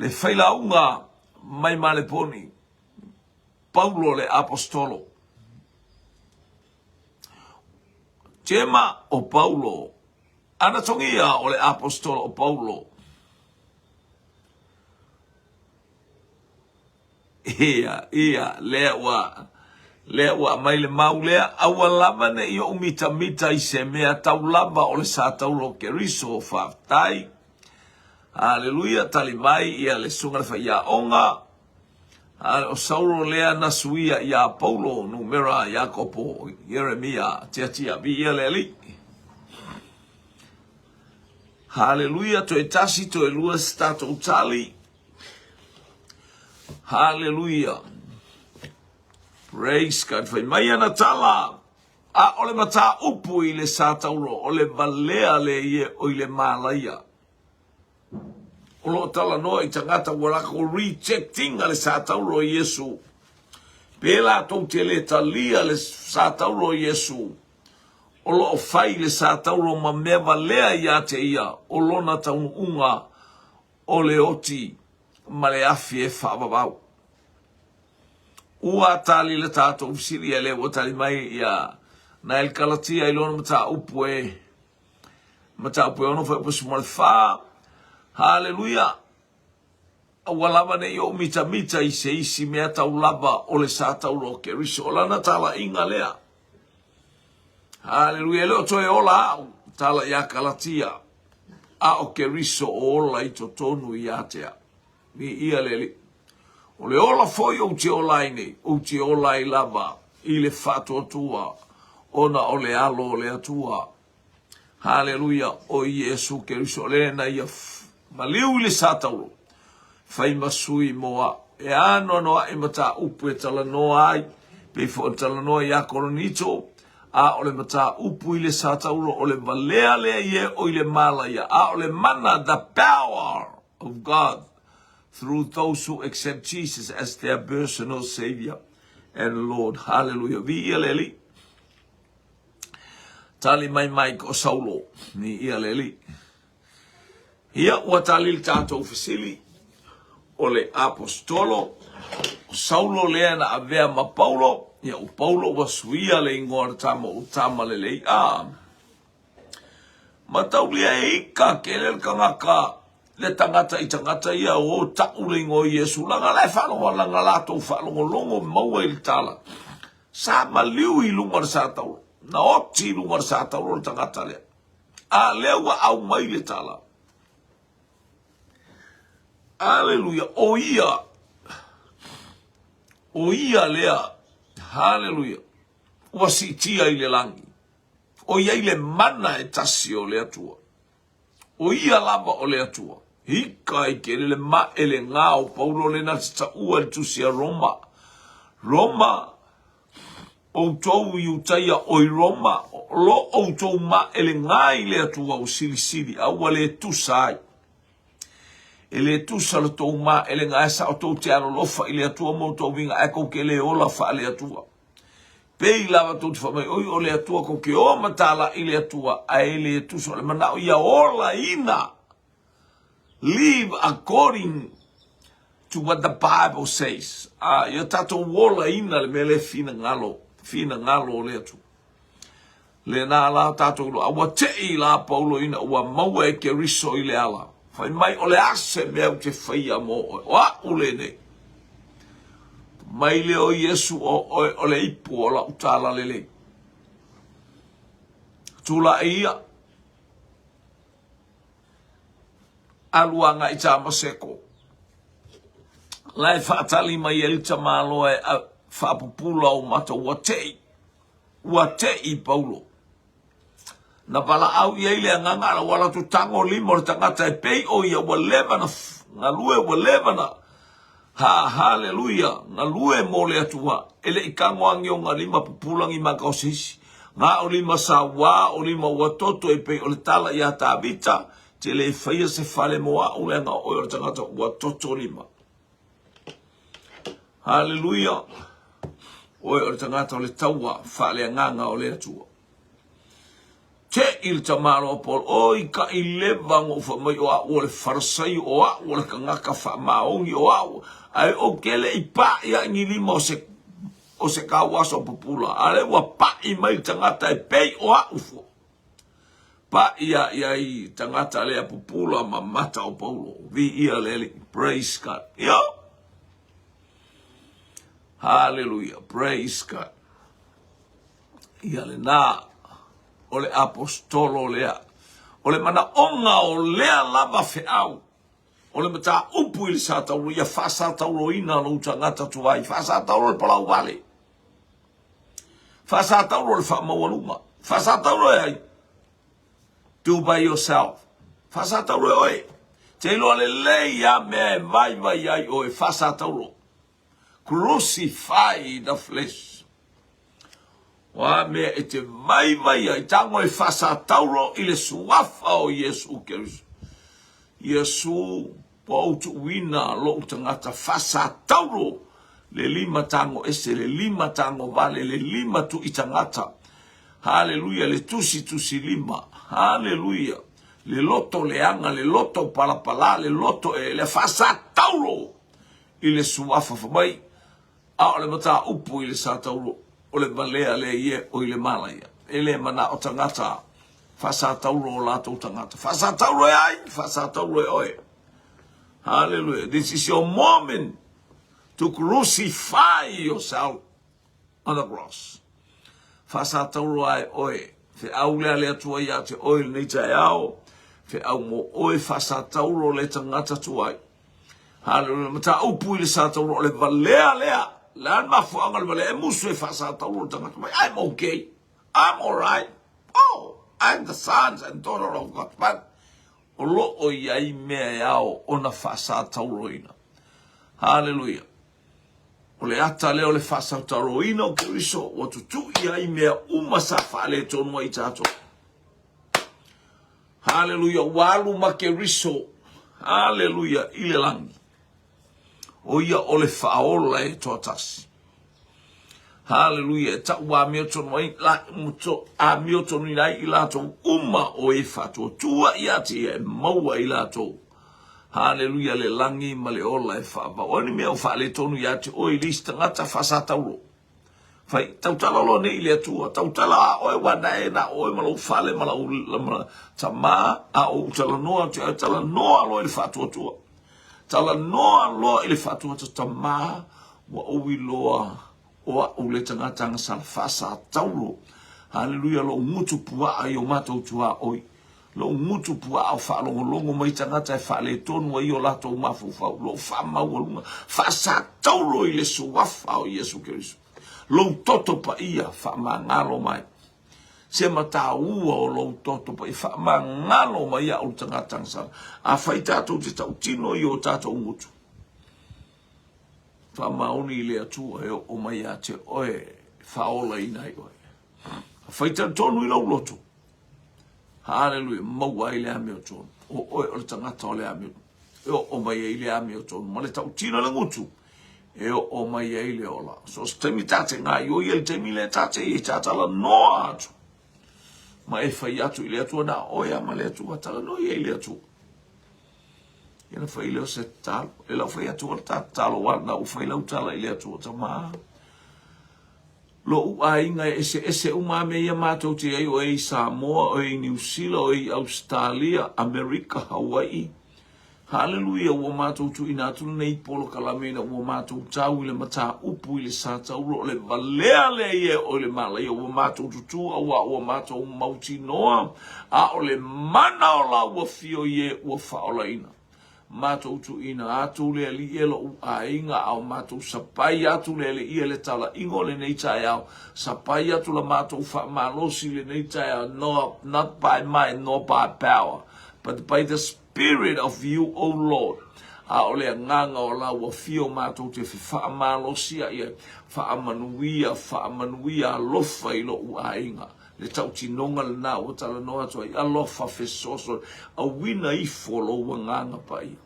le failauga mai Maleponi, Paulo le Aposetolo. Tema o Paulo. Ana togia o le Aposetolo o Paulo. Ia, ia, lea ua. Lea ua aumai le mau lea, aua lava ne i ou mitamita i se mea tau lava o le sa taula o Keriso. Faafetai. Haleluia, tali mai ia le susuga le faiaoga. O Saulo lea na suia iā Paulo, numera Iakopo, Ieremia, Tiatia, viia le Alii. Haleluia, toe tasi, toe lua se tatou tali. Haleluia. Praise God. Fai mai ana tala. A o le mataupu i le sa tauro, o le valea le ie o i le malaia. O lo o talanoa i tagata ua lakou reject ina le sa tauro o Iesu. Pe latou te le talia le sa tauro o Iesu, o lo o fai le sa tauro ma mea valea ia te ia o lona taunuuga o le oti ma le afi e faavavau. Ua tali le tatou fesili e le ua tali mai ia Nael Kalatia i lona mataupu e Mataupu e 6 fuaiupu 14. Haleluia! Aua lava ne i ou mitamita i se isi mea tau lava o le sa taula o Keriso. O lana talaiga lea. Haleluia! E le o toe ola au, tala iā Kalatia, a o Keriso o ola i totonu iā te au. Viia le Alii. O le ola foi ou te ola ai nei, ou te ola ai lava i le faatuatua ona o le alo o le Atua. Haleluia, o Iesu Keriso, o le na ia maliu i le sa taulo, fai ma sui mo a'u. E anoanoa'i mataupu e talanoa ai, pei foi ona talanoa iā Korinito, a o le mataupu i le sa taulo, o le valea lea i e o i le malaia, a o le mana, the power of God through those who accept Jesus as their personal Savior and Lord. Haleluia. Viia le Alii. Tali mai Mike o Saulo, ni ia le alii. Ia, ua tali le tatou fesili, o le apostolo, o Saulo lea na avea ma Paulo, ia o Paulo ua suia le ingoa o le tama o tama lelei. A, mataulia e ika kele le tagata, le tagata i tagata ia o ta'u le ingoa o Iesu, langa la e faalogo, langa latou faalogologo maua i le tala. Sa maliu i luga o le sa taula. Na oti i luga o le sa taula le tagata lea. A lea ua aumai le tala. Aleluia. O ia. O ia lea. Haleluia. Ua siitia i le lagi. O ia i le mana e tasi o le Atua. O ia lava o le Atua. Hika i ke lele ma e le ngā o Paulo le na te taua i le tusi a Roma. Roma, outou Iutaia o i Roma, lo outou ma e le ngā i le Atua o silisili, a ua le tusa ai. E le tusa lo tou ma e le ngā e sa o tou te alolofa i le Atua mo tou vinga ae kou ke le ola wha le Atua. Pei lava tou te fai mai, Oi, o le Atua kou ke o matala i le Atua, ae le tusa o le manao ia olaina. Live according to what the Bible says. Ah, ia tatou olaina le mea le finagalo, finagalo o le Atua. Lena la tatou iloa, a ua te'i la Paulo ina ua maua e Keriso i le ala. Fai mai, o le a se mea ou te faia mo oe? O a'u lenei. Mai lea o Iesu o oe o le ipu o la'u talalelei. Tula'i ia, alu agai i Tamaseko. La e faatali mai ai le tamaloa e faapupula ou mata ua te'i. Ua te'i Paulo. Na valaau i ai le agaga ala ua latou tago lima o le tagata e pei o ia ua leva na galue ua leva na ha haleluia galue mo le Atua e le i tago agioga lima pupulagi maka o se isi ga o lima sauā o lima ua toto e pei o le tala iā Tavita te le faia se fale mo a'u leaga o oe o le tagata ua toto lima. Haleluia! Oe o le tagata o le taua faaleagaga o le Atua. Te i le tamalo o Paul, oi ka i leva ngo fa mai o a'u o le Farasaio, o a'u o le kangaka faamaoni, o a'u, ae ou te le i pa'i a'i ni lima o se o se kauaso pupula, a le ua pa'i mai le tagata e pei o a'u fo. Paʻi aʻe ai tagata lea pupula ma mata o Paulo. Viia le Alii. Praise God. Yo! Hallelujah. Praise God. Ia lena o le apostolo lea. O le manaoga o lea lava feau. O le mataupu i le sa taulo, ia faasatauloina lou tagata tuai. Faasataulo le palau vale. Faasataulo le faamaualuga. Faasataulo e ai. Do by yourself. Faasataulo e oe. Te iloa lelei a mea e vaivai ai oe. Faasataulo. Crucify the flesh. O a mea e te vaivai ai, tago e faasataulo i le suafa o Iesu Keriso. Iesu, ua ou tuuina lou tagata faasataulo le lima tago ese, le lima tago vale, le lima tui tagata. Haleluia, le tusi tusi lima. Haleluia. Le loto leaga, le loto palapala, le loto e le faasataulo i le suafa fai mai, a o le mataupu i le sa taulo, o le valea lea ia o i le malaia. E le manao tagata faasataulo o latou tagata. Faasataulo e ai, faasataulo e oe. Hallelujah. This is your moment to crucify yourself on the cross. Faasataulo ai oe. Feau lea le Atua ia te oe lenei taeao. Feau mo oe faasataulo le tagata tuai. Hallelujah. Mataupu i le sa taulo o le valea lea. Le a le mafuaaga o le valea e musu e faasataulo le tagata mai. I'm okay. I'm alright. Oh, I'm the sons and daughter of God. But o lo o i ai mea e ao ona faasatauloina. Hallelujah. O le ata lea o le faasatauloina o Keriso ua tutui ai mea uma sa faaletonu ai tatou. Haleluia, ua alu ma Keriso, haleluia, i le lagi. O ia o le faaola e toatasi. Haleluia, e tau amiotonu ai, la, muto, amiotonu ai i latou uma o e faatuatua ia te ia e maua i latou. Haleluia, le lagi ma le ola e faavao. O ni mea o faaletonu ia te oe i le isi tagata faasataulo. Fai, tautala loa nei i le Atua, tautala a oe ua nae na oe ma lou fale ma lau ma tamā, a ou talanoa atu ia oe, talanoa loa i le faatuatua. Talanoa loa i le faatuatua, tamā, ua ou iloa o a'u le tagata agasala faasataulo. Haleluia, lou gutu puaa i o matou tuaoi. Lou gutu puaa o faalogologo mai tagata e faaletonu ai o latou mafaufau, lou faamaualuga, faasataulo i le suafa o Iesu Keriso. Lou toto paia faamagalo mai. Se mataua o lou toto paia faamagalo mai a'u le tagata agasala. Afai tatou te tautino i o tatou gutu, faamaoni i le Atua e oo mai ia te oe e faaolaina ai oe. Afai talitonu i lou loto, Haleluia, maua ai le amiotonu. O oe o le tagata o le amiotonu. E oo mai ai le amiotonu. Ma le tautino le gutu, e oo mai ai le ola. So se taimi ta te gaioi ai le taimi lea ta te i ta talanoa atu. Ma e fai atu i le Atua na oe a ma le Atua, talanoa i ai le Atua. Ia na fai lea o se tatalo. E lau fai atu o le tatalo wa na u fai lau tala i le Atua tamā. Loʻu aiga e eseese uma a mea ia matou te i ai, ʻoe i Samoa, ʻoe i Niu Sila, ʻoe i Ausetalia, Amerika, Hawaiʻi. Haleluia, ua matou tuuina atu lenei polokalame ina ua matou tau i le mataupu i le sa taulo o le valea lea ia e oe le malaia, ua matou tutū auā ua matou mautinoa, a o le mana o lau afio i e ua faaolaina. Matou tuuina atu le Alii e loʻu aiga, a o matou sapai atu le Alii e le talaiga o lenei taeao, sapai atu la matou faamalosi i lenei taeao, no, not by might nor by power, but by the Spirit of you, O Lord. A o le agaga o lau afio matou te fefaamalosia ia, faamanuia, faamanuia alofa i loʻu aiga. Le tautinoga lena ua talanoa atu ai, alofa fesoasoani, auina ifo lou agaga paia.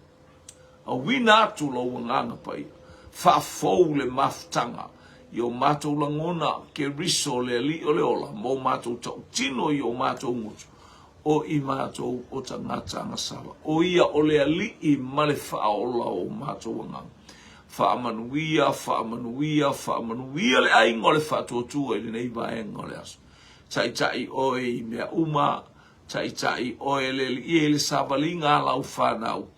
Auina atu lou agaga paia. Faafou le mafutaga i o matou lagona, Keriso le Alii o le ola, mo matou tautino i o matou gutu, o i matou o tagata agasala. O ia o le Alii ma le Faaola o matou agaga. Faamanuia, faamanuia, faamanuia le aiga o le faatuatua i lenei vaega o le aso. Taitai oe i mea uma, taitai oe le Alii i le savaliga a lau fanau.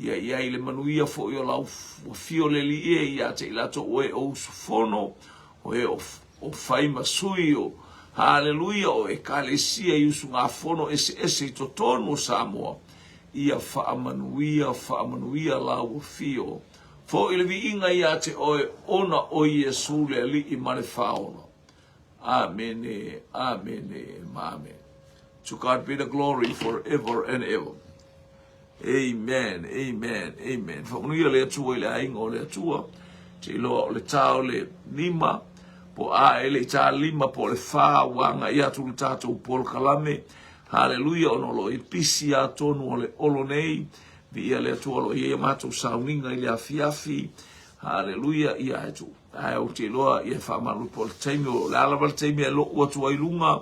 Ia i ai le manuia foi o lau afio le Alii e ia te i latou o e o usufono, o e o fai ma sui o, haleluia, o ekalesia i usugafono eseese i totonu o Samoa, ia faamanuia, faamanuia lau afio. Foi le viiga ia te oe ona o Iesu le Alii ma le Faaola. Amene, amene, ma amene. To God be the glory forever and ever. Amen, amen, amen. Faamanuia le Atua i le aiga o le Atua. Te iloa o le tā o le 5, po a e le i tā 5 po o le 4 ua agai atu le tatou polokalame. Haleluia, ona o lo o i pisi atonu o le olo nei. Viia le Atua o lo o i ai a matou sauniga i le afiafi. Haleluia, ia e tu. Ae ou te iloa ia e faamalu po o le taimi o le a lava le taimi e lo'u atu ai luga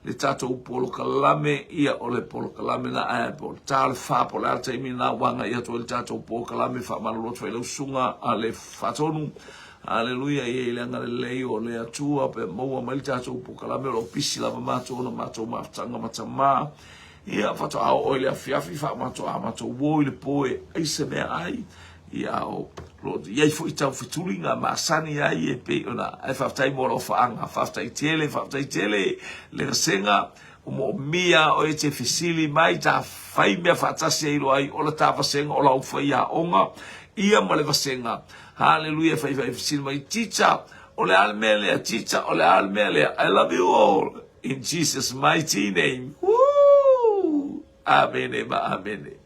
le tatou polokalame, ia o le polokalame na ae po o le ta o le fa po o le a le taimi na ua agai atu ai le tatou polokalame faamalulu atu ai lau susuga a le Faatonu. Aleluia, ia i le agalelei o le Atua pe maua mai le tatou polokalame o lo o pisi lava matou ona matou mafutaga ma tama. Ia faatoa oo i le afiafi faamatou a matou uo i le po e ai se mea ai. Ia o lo o i ai foi taufetuliga masani ai e pei ona ae faafetai mo alofaaga. Faafetai tele, faafetai tele le vasega o moomia oe te fesili mai ta fai mea faatasi ai loa ai o la ta vasega o lau faiaoga ia ma le vasega. Haleluia, fai fai fesili mai teacher o le a le mea lea, teacher o le a le mea lea. I love you all in Jesus mighty name. Woo! Amene ma amene.